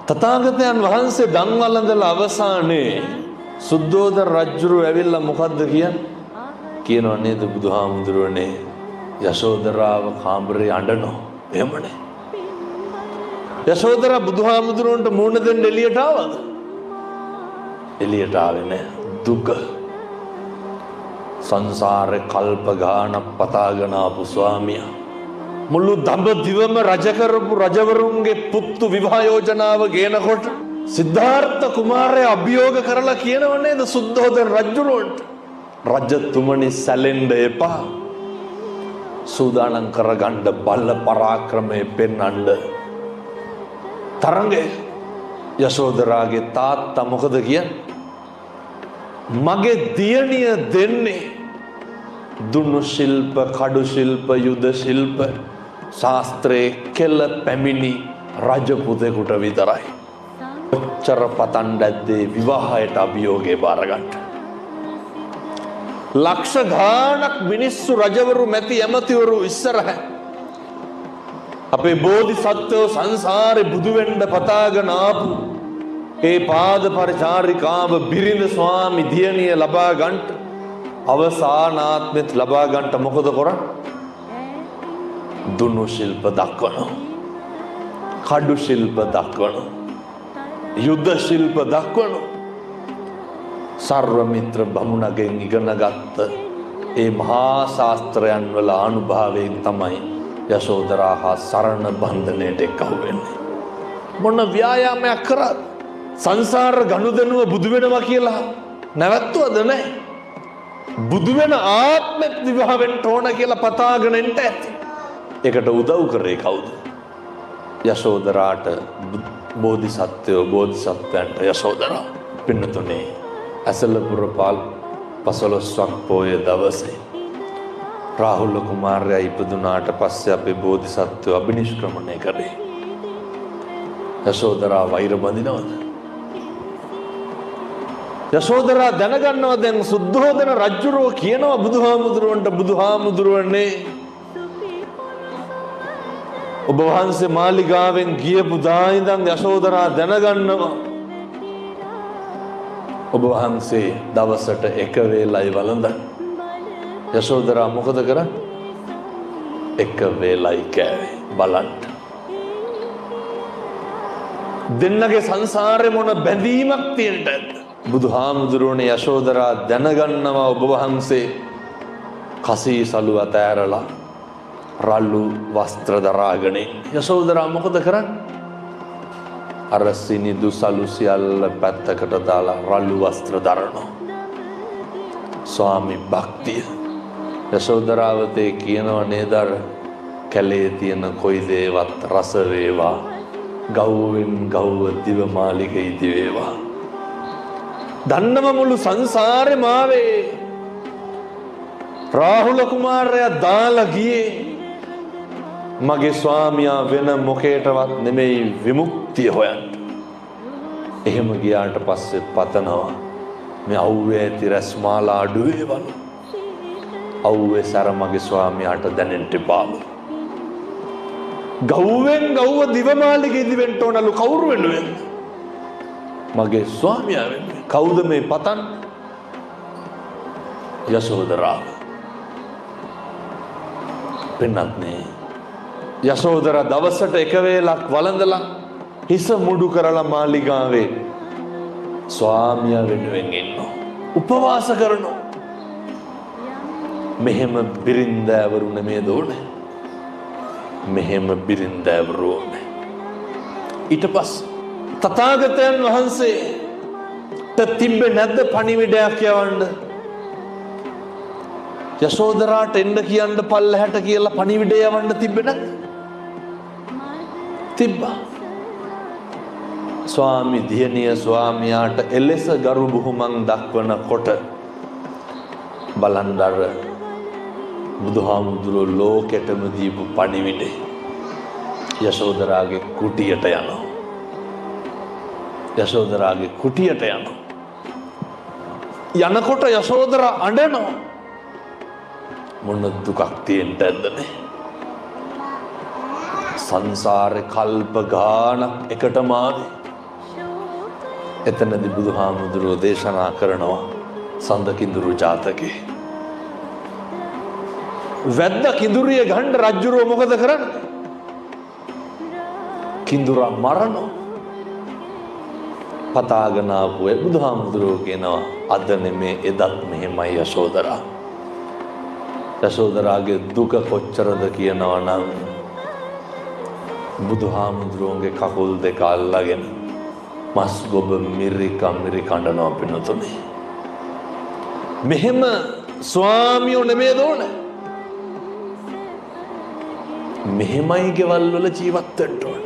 තථාගතයන් වහන්සේ දන් වළඳලා අවසානයේ සුද්ධෝදන රජුරු ඇවිල්ලා මොකද්ද කියන්නේ? කියනවා නේද බුදුහාමුදුරුවනේ, යශෝදරාව කාමරේ අඬනවා. එහෙමනේ. යශෝදරා බුදුහාමුදුරුවන්ට මූණ දෙන්න එළියට ආවද? එළියට ආවේ නෑ. දුක සංසාරේ කල්ප ගානක් පතාගෙන ආපු ස්වාමියා, මුළු දඹදිවම රජ කරපු රජවරුන්ගේ පුත්තු විවාහ යෝජනාව ගේනකොට සිද්ධාර්ථ කුමාරයා අභියෝග කරලා කියනව නේද සුද්ධෝදන රජුරුවන්ට, රජතුමනි සැලෙන්න එපා, සූදානම් කරගන්න බල පරාක්‍රමය පෙන්වන්න. තරංගේ යශෝදරාගේ තාත්තා මොකද කියන්නේ? මගේ දියණිය දෙන්නේ දුනු ශිල්ප, කඩු ශිල්ප, යුද ශිල්ප ශාස්ත්‍රයේ කෙල පැමිණි රජ පුතෙකුට විතරයි. ඔච්චර පතන් ඇද්දේ විවාහයට අභියෝගය බාරගන්න. ලක්ෂ ගාණක් මිනිස්සු, රජවරු, මැති ඇමතිවරු ඉස්සරහ අපේ බෝධිසත්වෝ සංසාරේ බුදු වෙන්න පතාගෙන ආපු ඒ පාද පරිචාරිකාව බිරිඳ ස්වාමි දියණිය ලබා ගන්නට, අවසානාත්මෙත් ලබා ගන්නට මොකද කරන්නේ? දුනු ශිල්ප දක්වනවා, කඩු ශිල්ප දක්වනවා, යුද්ධ ශිල්ප දක්වනවා. සර්වමිත්‍ර බමුණගෙන් ඉගෙනගත්ත ඒ මහා ශාස්ත්‍රයන් වල ආනුභාවයෙන් තමයි යශෝදරා හා සරණ බන්ධනයට එක්කහු වෙන්නේ. මොන ව්‍යායාමයක් කරාද? සංසාර ගනුදෙනුව බුදු වෙනවා කියලා නැවැත්තුවද නැහැ? බුදු වෙන ආත්මෙත් විවාහ වෙන්න ඕන කියලා පතාගෙන එන්න ඇති. ඒකට උදව් කරේ කවුද? යශෝදරාට බෝධිසත්වයෝ, බෝධිසත්වයන්ට යශෝදරා. පින්නතුනේ, ඇසලපුර පාල් 15ක් පෝය දවසේ රාහුල කුමාරයා ඉපදුනාට පස්සේ අපේ බෝධිසත්වයෝ අභිනිෂ්ක්‍රමණය කරේ. යශෝදරා වෛර බඳිනවද? යශෝදරා දැනගන්නවා දැන් සුද්ධෝදන රජුරෝ කියනවා බුදුහාමුදුරුවන්ට, බුදුහාමුදුරුවනේ ඔබ වහන්සේ මාලිගාවෙන් ගියපු දා ඉඳන් යශෝදරා දැනගන්නවා ඔබ වහන්සේ දවසට එක වේලයි වළඳන්නේ. යශෝදරා මොකද කරන්නේ? එක වේලයි කෑවේ. බලන්න. දෙන්නගේ සංසාරේ මොන බැඳීමක් තියෙන්නද ඇද්ද? බුදුහාමුදුරුවනේ යශෝදරා දැනගන්නවා ඔබ වහන්සේ කසීසලු අතෑරලා රළු වස්ත්‍ර දරාගෙන. යශෝදරා මොකද කරන්නේ? අර සිනිදු සලු සියල්ල පැත්තකට දාලා රළු වස්ත්‍ර දරනවා. ස්වාමි භක්තිය. යශෝදරාවතේ කියනව නේද අර කැලේ තියෙන කොයි දේවත් රස වේවා, ගව්වෙන් ගව්ව දිව මාලික ඉදි වේවා. දන්නම මුළු සංසාරෙම ආවේ රාහුල කුමාරයා දාලා ගියේ මගේ ස්වාමියා වෙන මොකේටවත් නෙමෙයි විමුක්තිය හොයන්න. එහෙම ගියාට පස්සේ පතනවා මේ අවුවේ ඇති රැස්මාලා අඩු වේවලු. අවුවේ සැර මගේ ස්වාමියාට දැනෙන්න එපාලු. ගව්වෙන් ගව්ව දිවමාලිග ඉදි වෙන්න ඕනලු. කවුරු වෙනුවෙන්ද? මගේ ස්වාමියා වෙනුවෙන්. කවුද මේ පතන්නේ? යශෝදරාව. පින්නත් නේ, යශෝදරා දවසට එක වේලක් වළඳලා හිස මුඩු කරලා මාලිගාවේ ස්වාමියා වෙනුවෙන් ඉන්නවා. උපවාස කරනවා. මෙහෙම බිරින්දෑවරු නෙමේද ඕනේ? මෙහෙම බිරින්දෑවරු ඕනේ. ඊට පස්සේ තථාගතයන් වහන්සේට තිබ්බේ නැද්ද පණිවිඩයක් යවන්න? යශෝදරාට එන්න කියන්න පල්ලහැට කියලා පණිවිඩය යවන්න තිබ්බේ නැද්ද? තිබ්බා. ස්වාමි දියණිය ස්වාමියාට එලෙස ගරු බුහුමන් දක්වනකොට බලන්න අර බුදුහාමුදුරුවෝ ලෝකෙටම දීපු පණිවිඩේ යශෝදරාගේ කුටියට යනවා. යශෝදරාගේ කුටියට යනවා. යනකොට යශෝදරා අඬනවා. මොන දුකක් තියෙන්න ඇද්ද නේ? සංසාරේ කල්ප ගානක් එකටම ආවේ. එතනදි බුදුහාමුදුරුවෝ දේශනා කරනවා සඳ කිඳුරු ජාතකේ. වැද්ද කිඳුරිය ගන්න රජ්ජුරුව මොකද කරන්නේ? කිඳුරා මරනවා. පතාගෙන ආපු ඒ බුදුහාමුදුරුවෝ කියනවා අද නෙමේ එදත් මෙහෙමයි යශෝදරා. යශෝදරාගේ දුක කොච්චරද කියනවා නම් බුදුහාමුදුරුවන්ගේ කකුල් දෙක අල්ලගෙන මස් ගොබ මිරික මිරික අඬනවා පින්නතුනේ. මෙහෙම ස්වාමියෝ නෙමේ දෝන. මෙහෙමයි ගෙවල් වල ජීවත් වෙන්න ඕන.